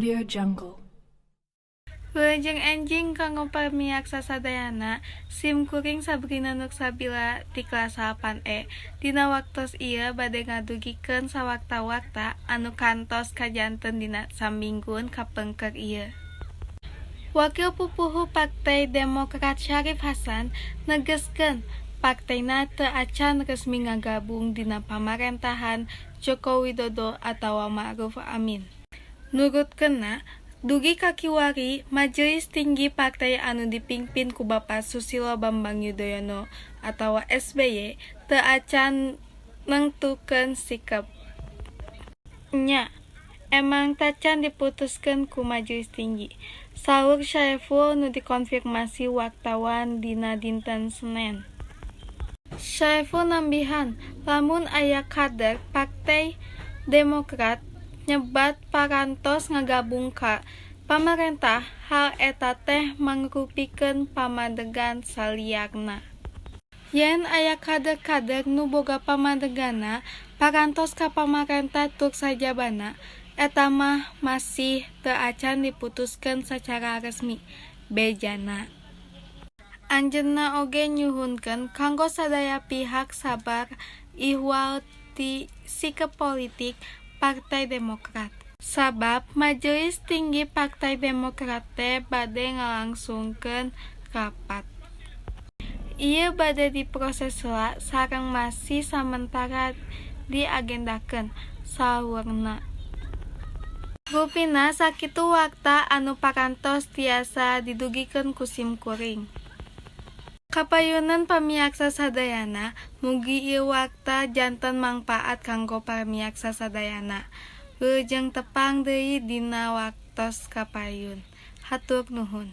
Audio Jungle. Wilujeng enjing kanggo pamiarsa sadayana, sim kuring Sabrina Nursabila ti kelas 8E. Dina waktos ieu bade ngadugikeun sawarta-warta anu kantos kajanten dina saminggueun kapengker ieu. Wakil Pupuhu Partai Demokrat Syarif Hasan negeskeun partainya teu acan resmi ngagabung dina pamarentahan Joko Widodo atawa Ma'ruf Amin. Nurutkeunna, dugi ka kiwari Majelis Tinggi Partai anu dipingpin ku Bapak Susilo Bambang Yudhoyono atawa SBY teu acan nengtukeun sikep. Nya, emang tacan diputuskeun ku Majelis Tinggi, saur Syaeful nu dikonfirmasi wartawan dina dinten Senen. Syaeful nambihan, lamun aya kader Partai Demokrat nyebat parantos ngagabung ka pamarentah, hal eta teh mangrupikeun pamadegan saliarna. Yen aya kader-kader nu boga pamadeganna parantos ka pamarentah tur sajabana, eta mah masih teu acan diputuskeun sacara resmi, bejana. Anjeunna oge nyuhunkeun kanggo sadaya pihak sabar ihwal ti sikep politik Partai Demokrat. Sabab Majelis Tinggi Partai Demokrat teh bade ngalangsungkeun rapat. Ieu bade diproses heula sareng masih samentara diagendakeun, saurna. Rupina sakitu warta anu parantos tiasa didugikeun ku sim kuring. Kapayunan pamiarsa sadayana, mugi ieu warta janten mangpaat kanggo pamiarsa sadayana. Wilujeng tepang deui dina waktos kapayun. Hatur nuhun.